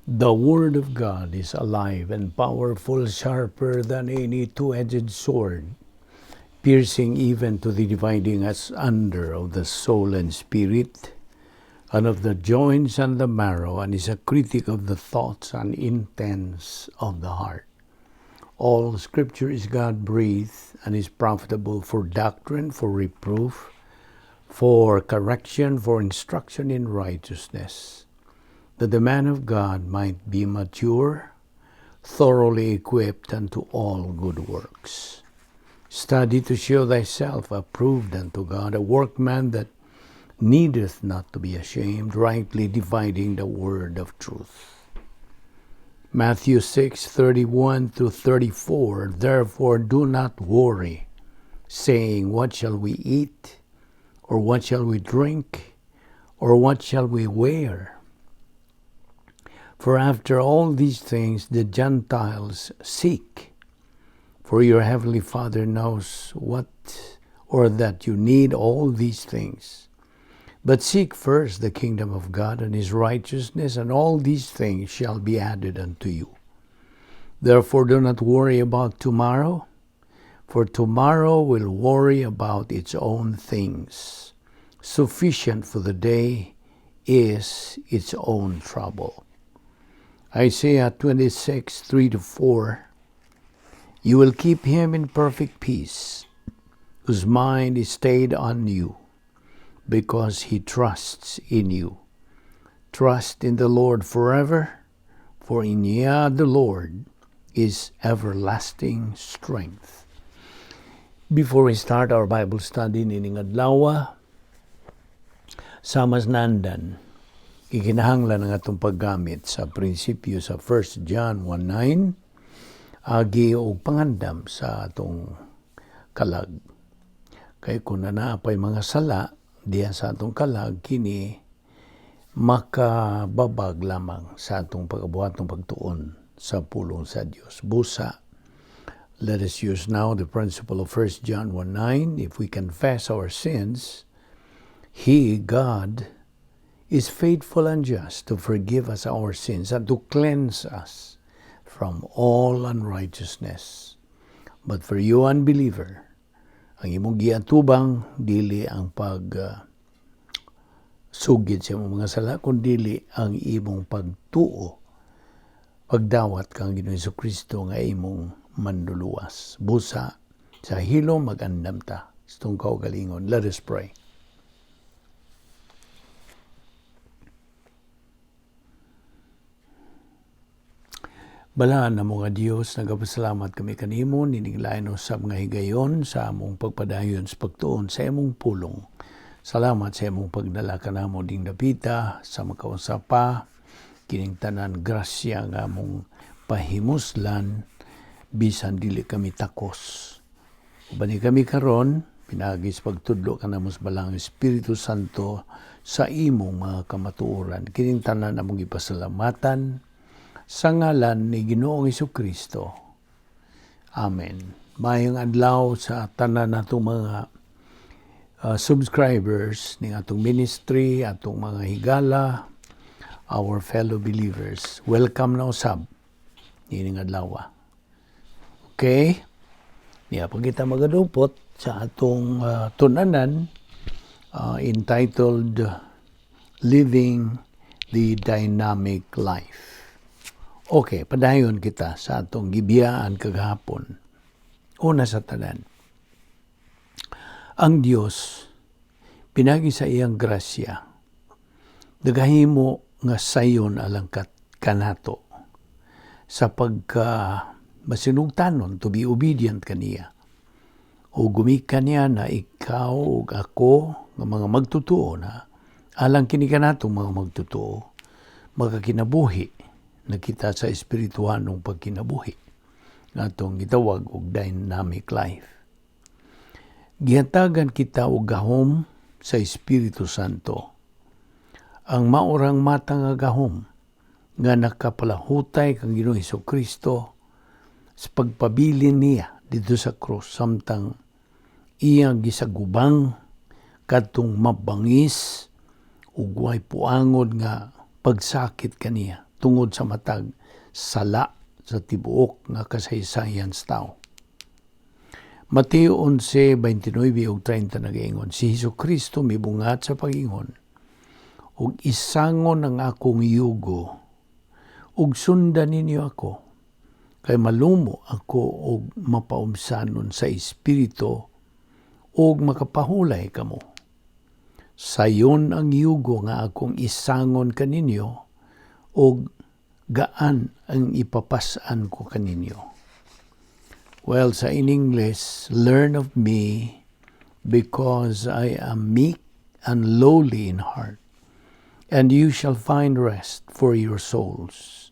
The Word of God is alive and powerful, sharper than any two-edged sword, piercing even to the dividing asunder of the soul and spirit, and of the joints and the marrow, and is a critic of the thoughts and intents of the heart. All Scripture is God-breathed and is profitable for doctrine, for reproof, for correction, for instruction in righteousness, that the man of God might be mature, thoroughly equipped unto all good works. Study to show thyself approved unto God, a workman that needeth not to be ashamed, rightly dividing the word of truth. Matthew 6:31 to 34. Therefore do not worry, saying, "What shall we eat? Or what shall we drink? Or what shall we wear?" For after all these things the Gentiles seek. For your heavenly Father knows what or that you need all these things. But seek first the kingdom of God and his righteousness, and all these things shall be added unto you. Therefore do not worry about tomorrow, for tomorrow will worry about its own things. Sufficient for the day is its own trouble. Isaiah 26:3-4. You will keep him in perfect peace, whose mind is stayed on you, because he trusts in you. Trust in the Lord forever, for in Yah the Lord is everlasting strength. Before we start our Bible study nining adlaw, sama sa nandan, ikinahanglan ang atong paggamit sa prinsipyo sa 1 John 1:9 agi og pangandam sa atong kalag. Kay kung naa pay mga sala diya sa atong kalag, kini makababag lamang sa atong pagabuhatong pagtuon sa pulong sa Dios. Busa, let us use now the principle of 1 John 1:9. If we confess our sins, He, God, is faithful and just to forgive us our sins and to cleanse us from all unrighteousness. But for you, unbeliever, ang imong giatubang dili ang pag sugid sa imong mga sala, kundi ang imong pagtuo, pagdawat kang Ginoong Kristo nga imong Manluluwas. Busa, sa hilom magandam ta sa atong kaugalingon. Let us pray. Balaan namo nga Dios, nagapasalamat kami kanimo nining lain usab nga higayon sa among pagpadayon sa pagtuon sa imong pulong. Salamat sa imong pagdala kanamo ding dapita sa makausa pa kining tanan grasya nga among pahimuslan bisan dili kami takos. Uban ni kami karon pinaagi sa pagtudlo kanamo sa Balaang Espiritu Santo sa imong mga kamatuoran. Kining tanan among gipasalamatan sa ngalan ni Ginoong Kristo. Amen. Maayong adlaw sa tanan natong mga subscribers ning atong ministry, atong mga higala, our fellow believers. Welcome na usab nining adlaw. Okay? Niya pag kita magadupot sa atong tunanan entitled Living the Dynamic Life. Okay, padayon kita sa atong gibiyaan kagahapon. Una sa tanan, ang Dios pinagi sa iyang grasya, nagahimo nga sayon alang kanato sa pagka masinugtanon, to be obedient kaniya. O gumikan niya na ikaw ug ako nga mga magtutuo na alang kini kanato mga magtutuo makakinabuhi na kita sa espirituhanong pagkinabuhi atong gitawag og dynamic life. Gihatagan kita og gahom sa Espiritu Santo. Ang maurang mata nga gahom nga nakapalahutay kang Ginoong Kristo sa pagpabilin niya dito sa krus samtang iyang gisagubang kadtong mabangis ug way puangod nga pagsakit kaniya. tungod sa matag sala sa tibuok nga kasaysayan sa tao. Mateo 11:29 ug 30 nagaingon, si Hesus Kristo mibungat sa pag-ingon, "Ug isangon ang akong yugo, ug sundan ninyo ako, kay malumo ako og mapaubsanon sa espiritu, ug makapahulay kamo. Sayon ang yugo nga akong isangon kaninyo, ug gaan ang ipapas-an ko kaninyo." Well, sa in English, "Learn of me, because I am meek and lowly in heart, and you shall find rest for your souls.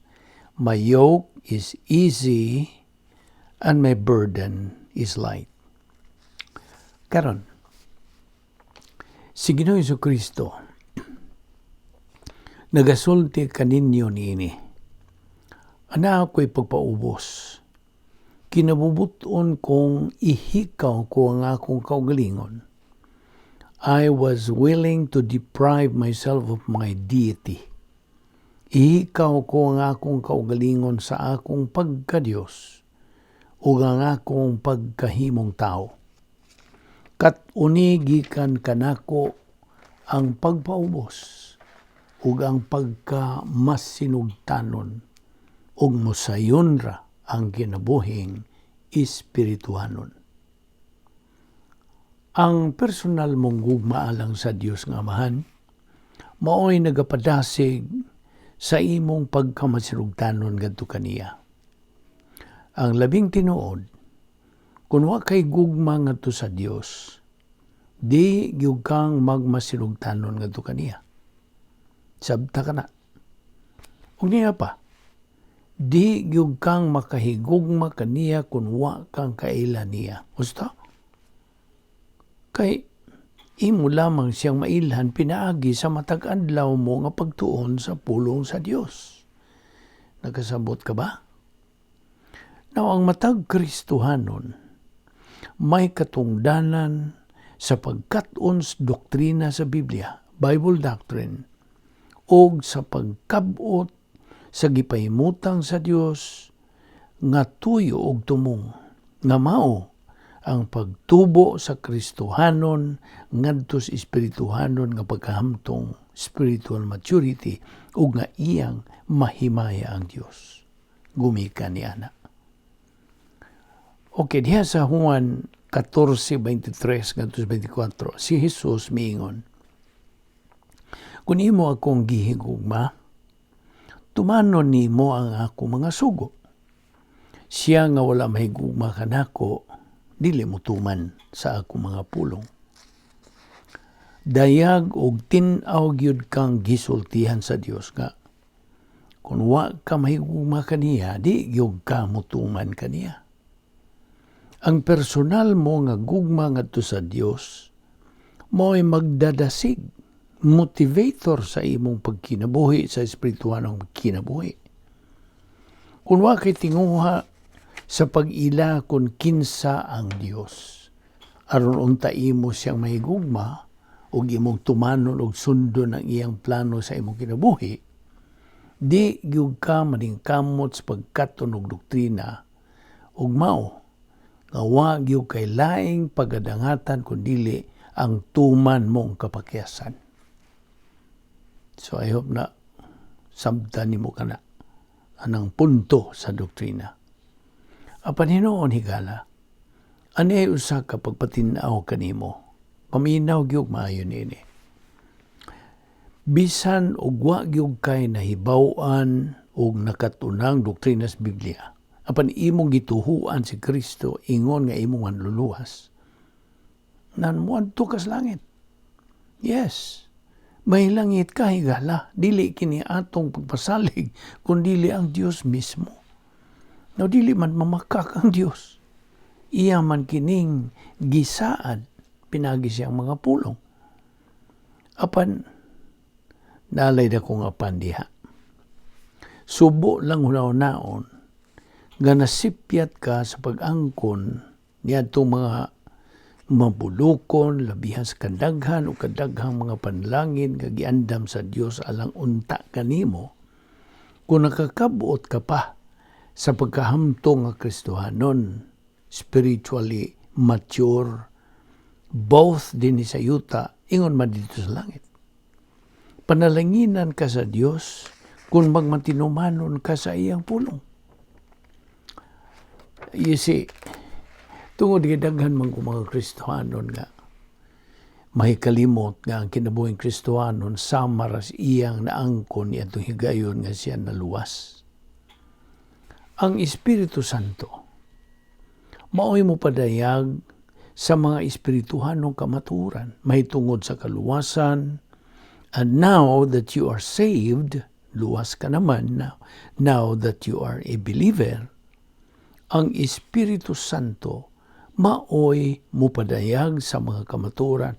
My yoke is easy and my burden is light." Karon, si Ginoong Kristo nagasulti kaninyo niini. "Ana ako'y pagpaubos. Kinabubuton kong ihikaw ko ang akong kaugalingon. I was willing to deprive myself of my deity. Ihikaw ko ang akong kaugalingon sa akong pagka-Diyos ug ang akong pagkahimong tao. Kat-uni gikan kanako ang pagpaubos ug ang pagka masinugtanon ug mosayon ra ang kinabuhing espirituhanon." Ang personal mong gugma alang sa Dios nga Amahan mao'y nagapadasig sa imong pagkamasinugtanon ngadto kaniya. Ang labing tinuod, kung wa kay gugma ngadto sa Dios, di gyud kang magmasinugtanon ngadto kaniya. Sabta ka na. Ug niya pa, di gyud kang makahigugma kaniya kung wa kang kaila niya. Gusto? Kay imo lamang siyang mailhan pinaagi sa matag adlaw mo nga pagtuon sa pulong sa Dios. Nagkasabot ka ba? Now, ang matag Kristohanon may katungdanan sa pagkat-on sa doktrina sa Biblia, Bible doctrine, og sa pagkabot sa gipahimutang sa Dios nga tuyo og tumong nga mao ang pagtubo sa Kristohanon ngadto sa espirituhanon nga pagkahamtong, spiritual maturity, ug nga iyang mahimaya ang Dios gumikan ni ana. Okay, diha sa Juan 14:23 ngadto sa 24, si Jesus miingon, "Kung imo akong gihigugma, tumanon nimo ang akong mga sugo. Siya nga wala mahigugma kanako, dili mo tuman sa akong mga pulong." Dayag og tin-aw gyud kang gisultihan sa Dios nga kung wa ka mahigugma kaniya, di gyud ka mutuman kaniya. Ang personal mo nga gugma ngadto sa Dios mo'y magdadasig, motivator sa imong pagkinabuhi sa espirituhanong kinabuhi. Kung wa kay tinguha sa pag-ila kung kinsa ang Dios, aron unta imo siyang mahigugma ug imong tumanon og sundon ang iyang plano sa imong kinabuhi, di gyud ka maningkamot sa pagkaton og doktrina ug mao nga wa gyud kay laing pagadangatan kun dili ang tuman mong kapakyasan. So I hope na sabtan nimo kana anang punto sa doktrina. Apan hinuon, higala, ani ay usa ka pagpatin-aw kanimo. Paminaw gyud maayo niini. Bisan og wa gyud kay nahibaw-an og nakatunang doktrina sa Biblia, apan imong gituhuan si Kristo ingon nga imong manluluwas, nan moadto ka sa langit. Yes. May langit ka, higala. Dili kini atong pagpasalig, kun dili ang Dios mismo. No, dili man mamakak ang Dios. Iya man kining gisaad pinagi siyang mga pulong. Apan nalay na kong apan diha. Subo lang hunaw-naon nga nasipyat ka sa pag-angkon niadtong mga mabulukon, labihan sa kadaghan o kadaghang mga panlangin nga giandam sa Dios alang unta kanimo. Kung nakakabot ka pa sa pagkahamtong nga Kristohanon, spiritually mature, both dinhi sa yuta, ingon man didto sa langit. Panalanginan ka sa Dios kung magmatinumanon ka sa iyang pulong. You see, tungod kay daghan man ko mga Kristohanon nga may kalimot nga ang kinabuhing Kristohanon sama ra sa iyang naangkon niadtong higayon nga siya naluwas. Ang Espiritu Santo mao'y mopadayag sa mga espirituhanong kamaturan mahitungod sa kaluwasan. And now that you are saved, luwas ka naman now, now that you are a believer, ang Espiritu Santo maoy mupadayag sa mga kamaturan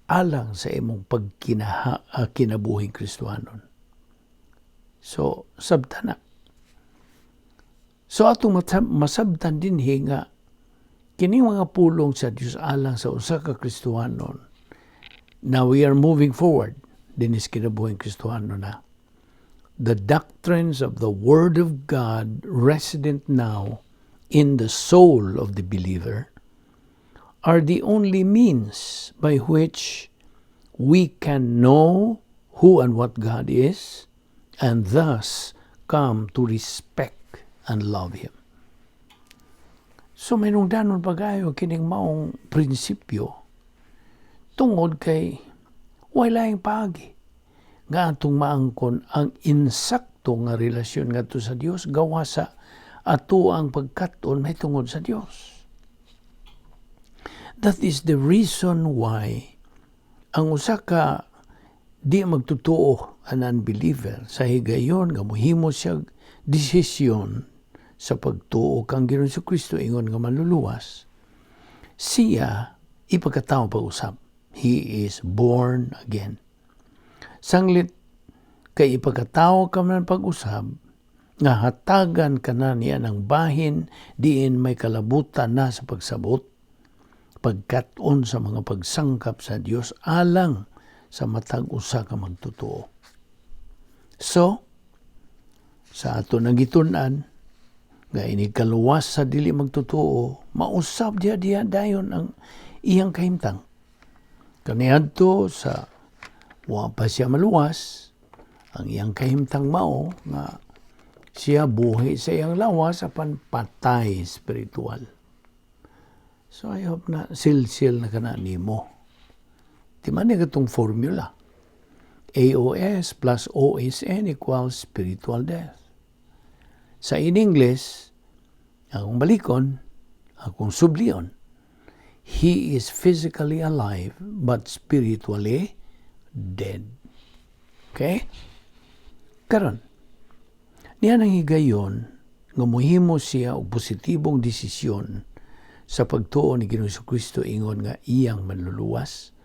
alang sa imong kinabuhing Kristohanon. So, sabta na. So, atong masabtan dinhi nga kining mga pulong sa Dios alang sa usa ka Kristohanon. Now we are moving forward dinhi sa kinabuhing Kristohanon na. The doctrines of the Word of God resident now in the soul of the believer are the only means by which we can know who and what God is and thus come to respect and love Him. So may danon pagayo kining maong prinsipyo tungod kay way laing paagi nga atong maangkon ang insakto nga relasyon ngadto sa Dios gawa sa ato ang pagkat-on mahitungod sa Dios. That is the reason why ang usa ka di magtotoo, an unbeliever, sa higayon nga mohimo siya desisyon sa pagtuo kang Ginoong Kristo ingon nga manluluwas, siya ipagkatao pag-usab. He is born again. Sanglit kay ipagkatao ka man pag-usab, nga hatagan ka na niya ng bahin diin may kalabutan na sa pagsabot, pagkat-on sa mga pagsangkap sa Dios alang sa matag usa ka magtotoo. So, sa ato nang gitun-an, nga inig kaluwas sa dili magtotoo, mausab diha diha dayon ang iyang kahimtang. Kaniadto sa wa pa siya maluwas, ang iyang kahimtang mao nga siya buhi sa iyang lawas apan patay spiritual. So I hope na silsil na kana nimo. Di man ni katong formula. AOS plus OSN equals spiritual death. Sa in English, akong balikon, akong sublion, he is physically alive but spiritually dead. Okay? Karon, niya nang higayon nga mohimo siya og positibong desisyon sa pagtuo ni Ginoong Kristo ingon nga iyang manluluwas,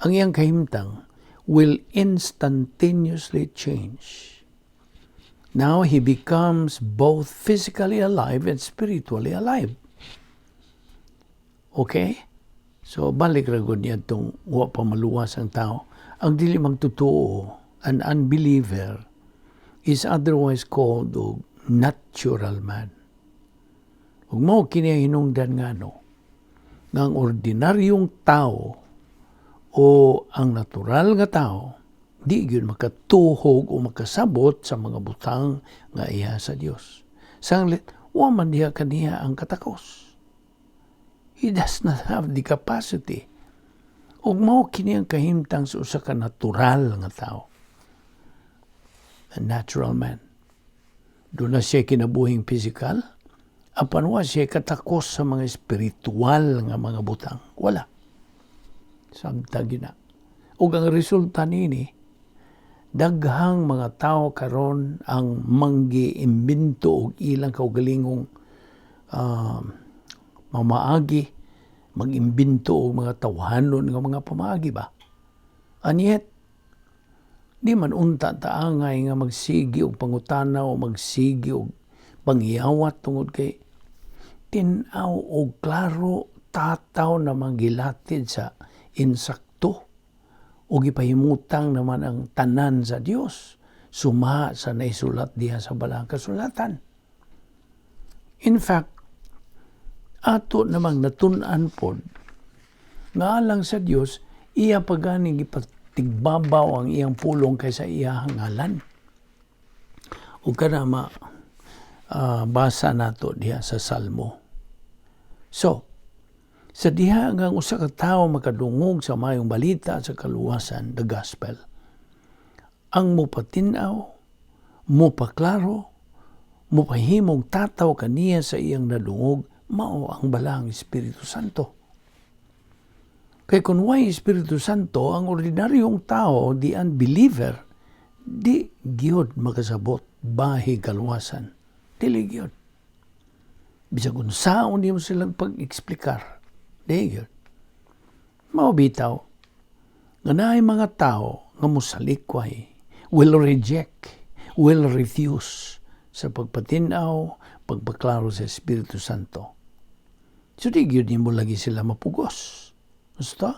ang iyang kahimtang will instantaneously change. Now he becomes both physically alive and spiritually alive. Okay? So balik ra gud niya itong wa pa maluwas ang tao. Ang dili magtotoo, an unbeliever, is otherwise called og natural man. Ug mao kini ang hinungdan ngano nga ang ordinaryong tao o ang natural nga tao di gyud makatuhog o makasabot sa mga butang nga iya sa Dios. Sanglit wa man diha kaniya ang katakos. He does not have the capacity. Ug mao kini ang kahimtang sa usa ka natural nga tao. A natural man. Duna siya kinabuhing physical, apan wa siya katakos sa mga espiritual nga mga butang. Wala. Samtang gina. Ug ang resulta nini, daghang mga tao karon ang manggi-imbento og ilang kaugalingong pamaagi, mag-imbento og mga tawhanon nga mga pamaagi ba. And yet, di man unta taangay nga magsigi og pangutana o magsigi og pangyawat tungod kay tin-aw og klaro tataw na manggilatid sa insakto o gipahimutang naman ang tanan sa Dios. Suma sa naisulat diha sa Balaang Kasulatan. In fact, ato namang natun-an pod nga alang sa Dios, iya paganing ipatigbabaw ang iyang pulong kaysa iyang ngalan. Ug kana ma basa nato diha sa Salmo. So, sa diha nga ang usa ka tawo makadungog sa Maayong Balita sa kaluwasan, the gospel, ang mupatin-aw, mupaklaro, mupahimog tataw kaniya sa iyang nadungog, mao ang Balaang Espiritu Santo. Kay kung way Espiritu Santo, ang ordinaryong tao, the unbeliever, di gyud makasabot bahin kaluwasan. Dili gyud. Bisag unsaon nimo silang pag-eksplikar, di gyud. Mao bitaw nga naay mga tao nga mosalikway, will reject, will refuse sa pagpatin-aw, pagpaklaro sa Espiritu Santo. So di gyud nimo lagi sila mapugos. Gusto?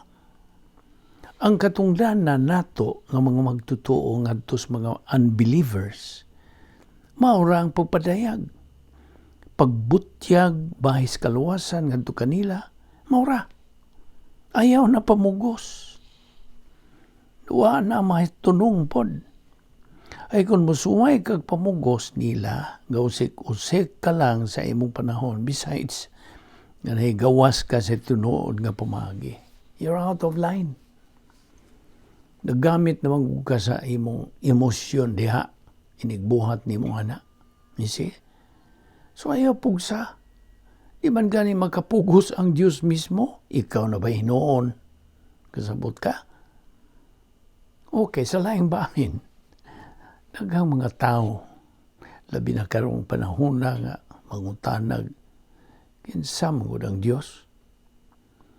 Ang katungdanan nato nga mga magtotoo ngadto sa mga unbelievers, mao ra ang pagpadayag. Pagbutyag bahin sa kaluwasan ngadto kanila, mao ra. Ayaw na pamugos. Wa na matunong pod. Ay kung musuway kag pamugos nila, gausik-usik ka lang sa imong panahon. Besides, nga gawas ka sa tinuod nga pamaagi. You're out of line. Nagamit naman ka sa imong emosyon diha, inigbuhat nimo ana. You see? So ayaw pugsa. Di man gani makapugos ang Diyos mismo. Ikaw na ba hinuon? Kasabot ka? Okay, sa laing bahin, daghang mga tao, labi na karong panahon na nga mangutanag, kinsa man gud ang Dios?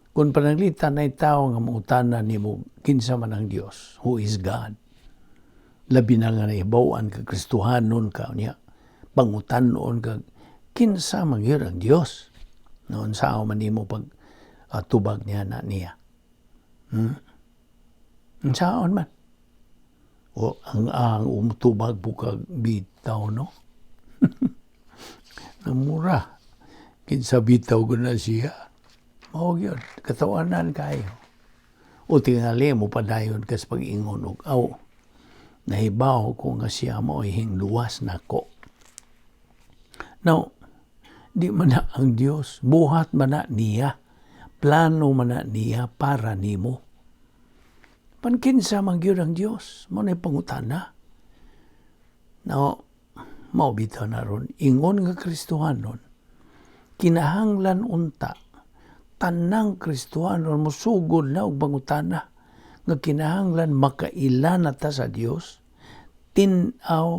Kung pananglitan ay tao nga mangutana nimo kinsa man ang Dios, who is God? Labi na nga nahibaw-an ka Kristohanon ka niya, pangutanon ka kinsa man gyud ang Dios? Noon sa man nimo pag tubag niya na niya. Unsaon man? O ang umtubag po kag bitaw, no? Namura. Kinsa bitaw ko na siya. Mao gyud, katawanan kayo. O tingali mo padayon kas pag-ingon og aw nahibaw ko nga siya mo ay hingluwas nako. Now, di man na ang Dios, buhat man na niya, plano man na niya para nimo. Pankinsa man gyud ang Dios, mao na pangutana. Now, mao bitaw na ron, ingon nga Kristohanon, kinahanglan unta tanang Kristohanon mosugod na og pangutana nga kinahanglan makaila na ta sa Dios, tin-aw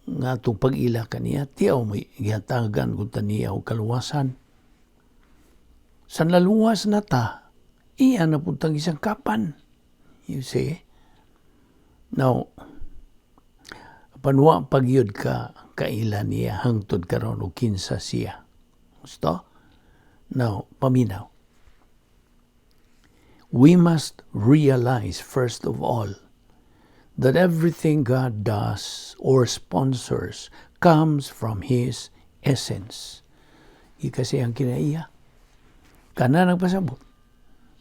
nga atong pag-ila kaniya, tiaw may gihatagan kung ta niya og kaluwasan. Sa naluwas na ta, iya na pud tang gisangkapan. You see? Now, panwa pagyud ka kaila niya hangtod karon og kinsa siya. Gusto? Now, paminaw. We must realize, first of all, that everything God does or sponsors comes from His essence. Kasi ang kinaiya. Kana nagpasabot.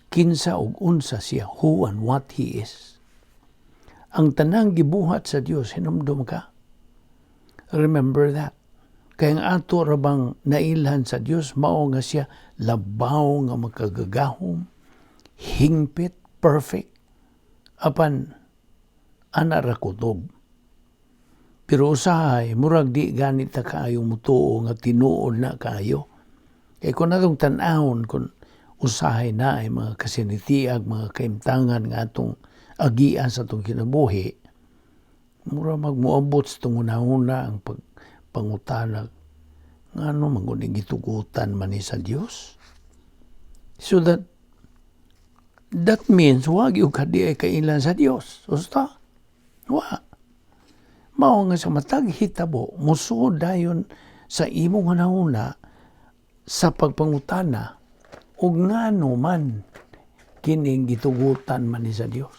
Kinsa og unsa siya, who and what He is. Ang tanang gibuhat sa Dios, hinumdum ka. Remember that. Kaya ang ato rabang nailhan sa Dios, mao nga siya labaw nga makagagahom, hingpit, perfect, apan ana ra kutob. Pero usahay, murag di ganit ta kaayo mutuo nga tinuod na kaayo. Kay kung atong tan-awon, kung usahay na ay mga kasinatiag, mga kaimtangan nga atong agian sa atong kinabuhi, mura magmuabot sa itong una-una ang pagpangutanag, ngano man gud gitugutan man ni sa Dios? So that means wa gyud ka di ay kailan sa Dios. Usta? Wa. Mao nga sa matag hitabo, musuod dayon sa imong hunahuna sa pagpangutana ug ngano man kining gitugutan man ni sa Dios.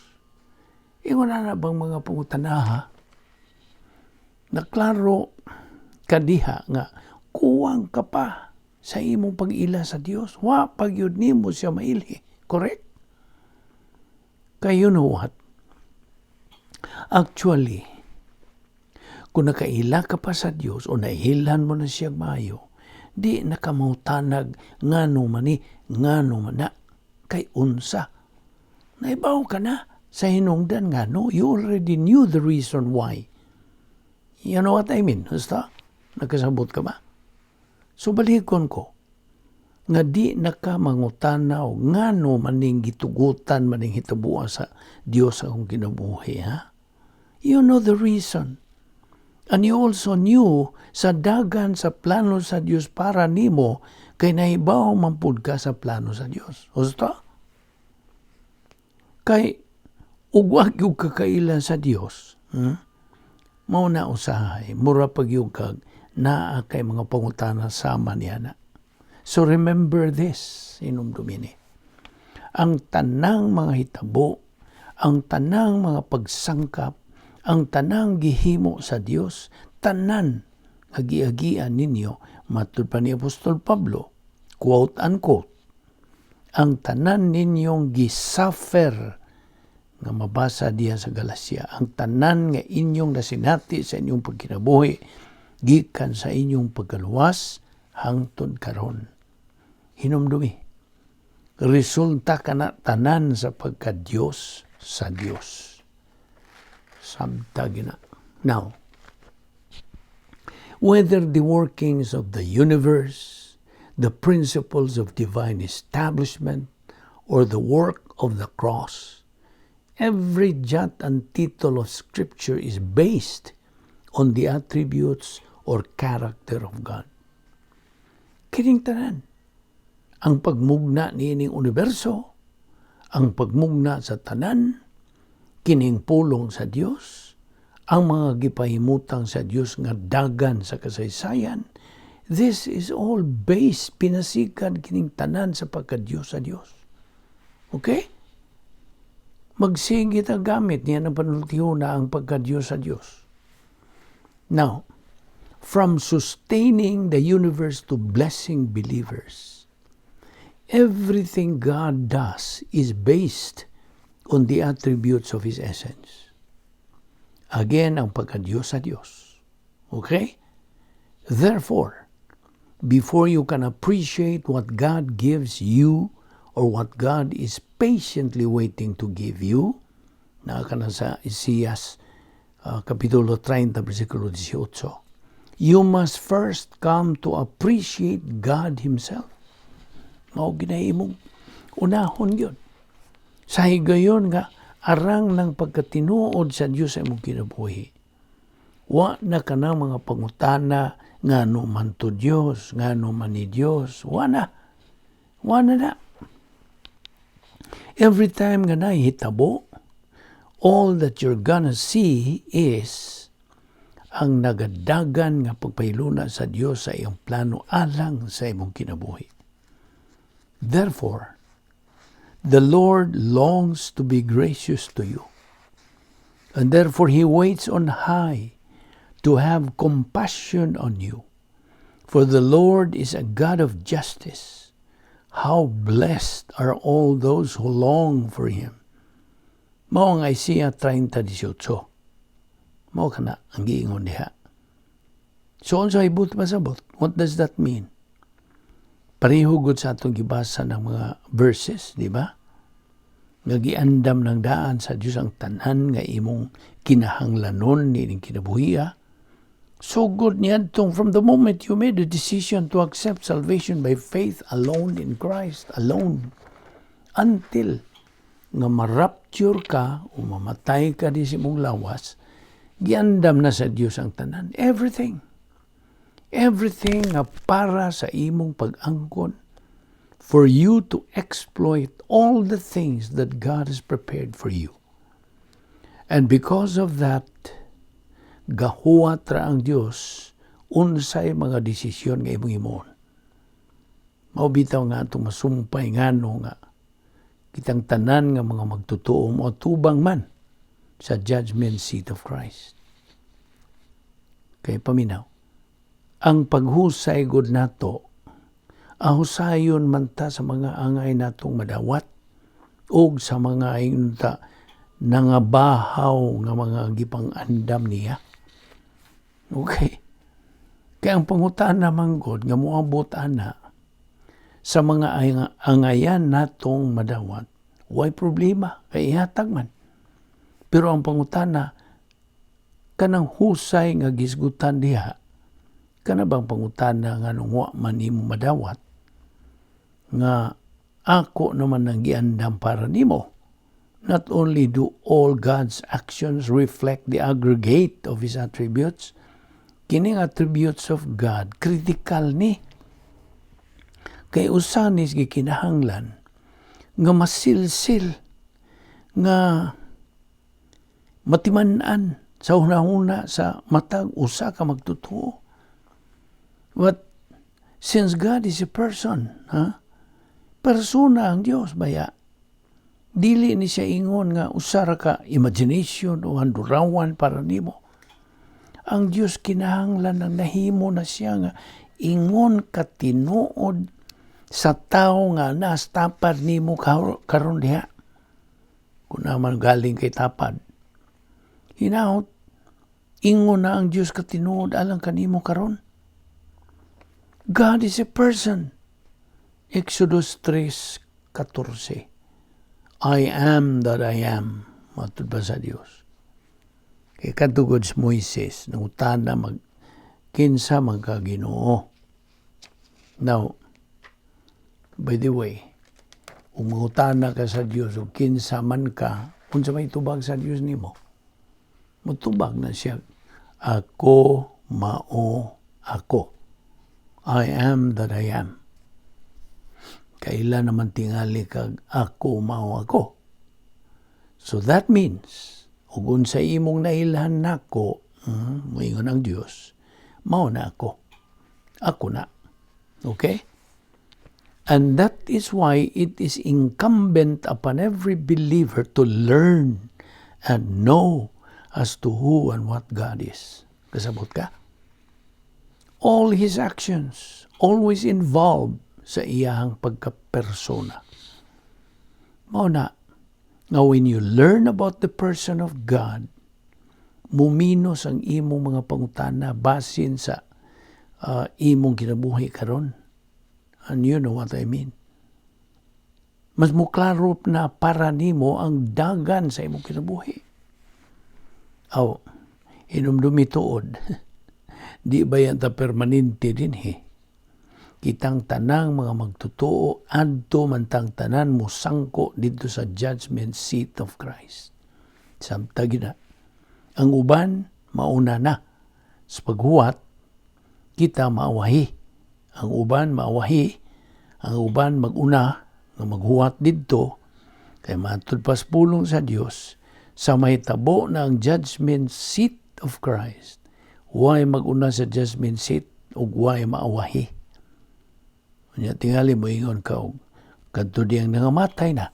Ingon na bang mga pangutanaha na klaro kadiha nga kuwang ka pa sa imong pag-ila sa Dios. Wa pa gyud nimo siya mailhi. Correct? Kay you know what? Actually, kung nakaila ka pa sa Dios o nailhan mo na siya maayo, di na ka mangutanag ngano man ni, ngano man na, kay unsa. Naibaw ka na sa hinungdan ngano, you already knew the reason why. You know what I mean? Basta, nakasabot ka ba? So balikon ko, nga di na ka mangutana og ngano maning gitugutan maning hitabuan sa Dios akong kinabuhi, ha? You know the reason. And you also knew sa dagan sa plano sa Dios para nimo kay nahibaw man pud ka sa plano sa Dios. Husto? Kay ug wa gyud ka kaila sa Dios, Mao na usahay, mura pa gyud kag naa kay mga pangutana sama niya na. So remember this, hinumdumi ni. Ang tanang mga hitabo, ang tanang mga pagsangkap, ang tanang gihimo sa Dios, tanan nga giagian ninyo, matud pa ni Apostol Pablo, quote unquote, ang tanan ninyong gisuffer nga mabasa diya sa Galacia, ang tanan nga inyong nasinati sa inyong pagkinabuhi, gikan sa inyong pagkaluwas hangtod karon. Hinumdumi, resulta kana tanan sa pagka-Diyos sa Dios. Sabta gina. Now, whether the workings of the universe, the principles of divine establishment, or the work of the cross, every jot and tittle of Scripture is based on the attributes or character of God. Kining tanan, ang pagmugna niining universo, ang pagmugna sa tanan, kining pulong sa Dios, ang mga gipahimutang sa Dios nga dagan sa kasaysayan, this is all based, pinasikan kining tanan sa pagka-Diyos sa Dios. Okay? Magsige ta gamit niya ng panultihon na ang pagka-Diyos sa Dios. Now, from sustaining the universe to blessing believers, everything God does is based on the attributes of His essence. Again, ang pagka-Diyos sa Diyos. Okay? Therefore, before you can appreciate what God gives you or what God is patiently waiting to give you, naa ka na sa Isaias Kapitulo 30, versikulo 18, you must first come to appreciate God Himself. Mao ginahimong unahon yun. Sa higayon nga, arang ng pagkatinuod sa Diyos sa imong kinabuhi. Wa na ka ng mga pangutana ngano man to Diyos, ngano man ni Diyos. Wa na. Wa na na. Every time nga nahitabo, all that you're gonna see is ang nagadagan nga pagpahiluna sa Dios sa iyong plano alang sa imong kinabuhi. Therefore, the Lord longs to be gracious to you. And therefore, He waits on high to have compassion on you. For the Lord is a God of justice. How blessed are all those who long for Him. Mao ang Isaiah 30:18. Mao kana ang giingon diha. So unsa ibut pasabot? What does that mean? Pareho gud sa atong gibasa ng mga verses, di ba? Nga giandam ng daan sa Dios ang tanan nga imong kinahanglanon niining kinabuhia. Sugod niadtong from the moment you made the decision to accept salvation by faith alone in Christ alone until nga ma-rapture ka o mamatay ka di sa imong lawas, giandam na sa Dios ang tanan. Everything. Everything nga para sa imong pag-angkon for you to exploit all the things that God has prepared for you. And because of that, gahuwat ra ang Dios unsay mga desisyon nga imong himuon. Mao bitaw nga atong masumpay ngano nga kitang tanan nga mga magtotoo mo tubang man. Sa judgment seat of Christ. Kay paminaw, ang paghusay gud nato, ahusayon man ta sa mga angay natong madawat og sa mga ingon ta nangabahaw nga mga gipang-andam niya. Okay. Kaya ang pangutana man gud nga moabot ana sa mga angayan natong madawat, way problema kay ihatag man. Pero ang pangutana, kanang husay nga gisgutan diha, kana bang pangutana nga nung wa man nimo madawat nga ako naman ang giandam para nimo? Not only do all God's actions reflect the aggregate of His attributes, kining attributes of God, critical ni. Kay usa ni gikinahanglan nga masilsil, nga matiman-an sa hunahuna sa matag usa ka magtotoo. But since God is a person, ha? Persona ang Dios baya. Dili ni siya ingon nga usa ra ka imagination o handurawan para nimo. Ang Dios kinahanglan ang nahimo na siya nga ingon katinuod sa tawo nga nas tapad nimo karon diha. Kung naman galing kay tapad. Hinaot, ingon na ang Dios katinuod alang kanimo karon. God is a person. Exodus 3:14. "I am that I am." Matud pa sa Dios. Kay kadtugod si Moises, nangutana mag kinsa man ka, Ginoo. Now, by the way, kung mangutana ka sa Dios o kinsa man ka, unsa may tubag sa Dios nimo? Mutubag na siya, "Ako mao ako. I am that I am." Kaila naman tingali kag "Ako mao ako." So that means, ug unsa imong nailhan nako, moingon ang Dios, mao na ako. Ako na. Okay? And that is why it is incumbent upon every believer to learn and know as to who and what God is. Kasabot ka? All His actions always involve sa iyahang pagkapersona. Mao na, nga when you learn about the person of God, muminos ang imong mga pangutana basin sa imong kinabuhi karon. And you know what I mean. Mas muklaro na para nimo ang dagan sa imong kinabuhi. Aw, hinumdumi tuod. Di ba yan ta permanente dinhi? Kitang tanang mga magtotoo, adto man tang tanan musangko didto sa judgment seat of Christ. Samtang gina. Ang uban mauna na sa paghuwat, kita maawahi. Ang uban maawahi, ang uban maguna nga maghuwat didto kay matud pas pulong sa Dios, sa mahitabo na ang judgment seat of Christ, way maguna sa judgment seat ug way maawahi. Unya tingali mo ingon ka og kadto diyang nangamatay na.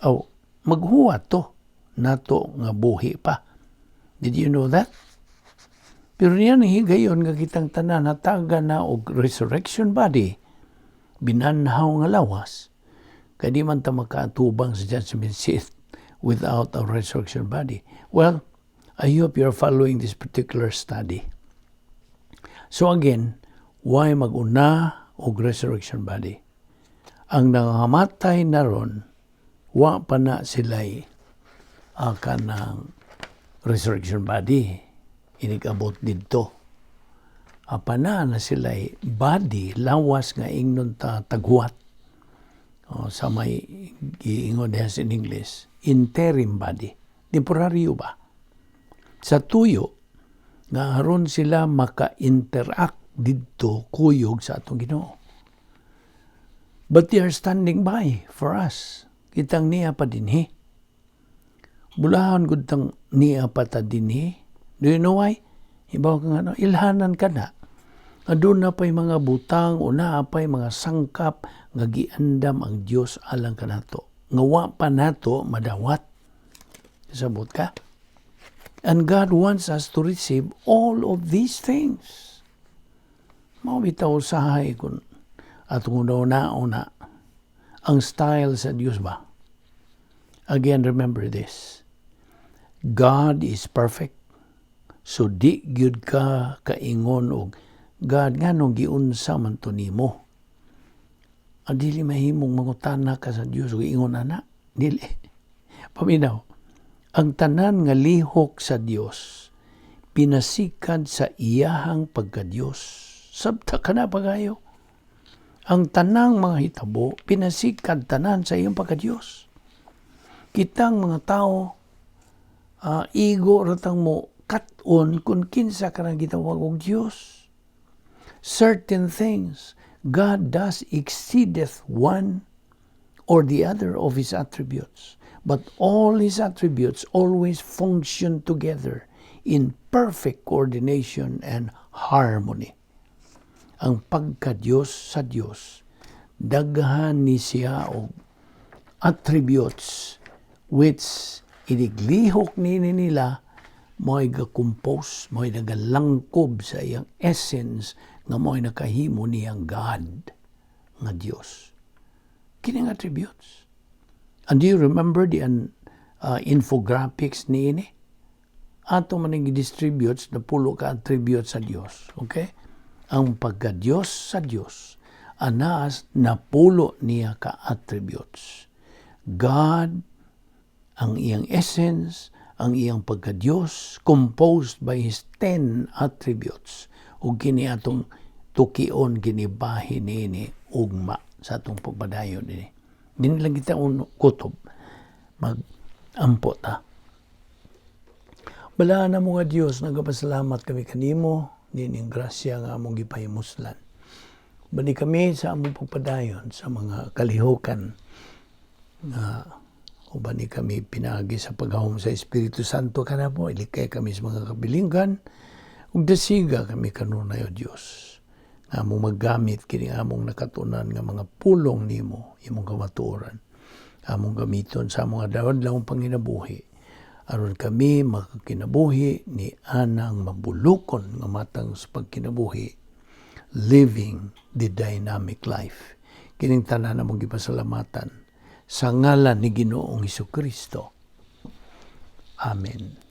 Aw, maghuwat to nato nga buhi pa. Did you know that? Pero niya nang higayon nga kitang tanan hatagan na og resurrection body, binanhaw nga lawas, kay di man ta makaatubang sa judgment seat without a resurrection body. Well, I hope you're following this particular study. So again, why maguna og resurrection body? Ang nangamatay na ron, wa pa na sila'y kanang resurrection body. Inig-abot didto. Apa na na sila'y body, lawas nga ingnon ta taghuwat. O, sa may giingon diha in English, interim body. Temporaryo ba? Sa tuyo, nga aron sila maka-interact didto kuyog sa atong Ginoo. But they are standing by for us. Kitang niya pa dinhi. Bulahan gud tang niya pa ta dinhi. Do you know why? Ibaw ka nga, no? Ilhanan ka na. Aduna pa'y mga butang o naa pa'y mga sangkap nga giandam ang Dios alang kanato. Nga wa pa nato madawat. Sabot ka? And God wants us to receive all of these things. Mao bitaw usahay kung atong una-una ang style sa Dios ba? Again, remember this. God is perfect. So di gyud ka kaingon og, "God, nganong giunsa man to nimo?" Ang dili mahimong mangutana ka sa Dios ug ingon ana. Dili. Paminaw. Ang tanan nga lihok sa Dios pinasikad sa iyahang pagka-Dios. Sabta ka na pagayo. Ang tanang mga hitabo pinasikad tanan sa iyang pagka-Dios. Kitang mga tao, igo ratang mo kat-on kung kinsa ka nang gitawag og Dios. Certain things God does exceedeth one or the other of His attributes. But all His attributes always function together in perfect coordination and harmony. Ang pagka-Diyos sa Diyos, daghan ni siya og attributes which iniglihok nini nila, mo'y ga-compose, mo'y nagalangkob sa iyang essence nga mo'y nakahimo niyang God nga Dios. Kining attributes. And do you remember the infographics niini? Ato man distributes na pulo ka attributes sa Dios. Okay? Ang pagka-Dios sa Dios, anaas napulo niya ka attributes. God, ang iyang essence, ang iyang pagka-Diyos, composed by His 10 attributes. Ug kini atong tukion, ginibahin niini ugma sa atong pagpadayon ini. Dili lang kita uno, kutob. Mag-ampo ta. Balaan na mga Diyos, nagapasalamat kami kanimo, nining grasya nga among gipahimuslan. Bani kami sa among pagpadayon sa mga kalihukan nga uban ni kami pinaagi sa paghahom sa Espiritu Santo kanamo, ilikay kami sa mga kabilinggan ug dasiga kami kanunay, O Dios, nga among maggamit kini among nakatunan nga mga pulong nimo, imong kamatuoran, among gamiton sa among adlaw-adlaw panginabuhi aron kami makakinabuhi ni anang mabulukon nga matang sa pagkinabuhi, living the dynamic life. Kining tanan among gipasalamatan sa ngalan ni Ginoong Hesus Kristo. Amen.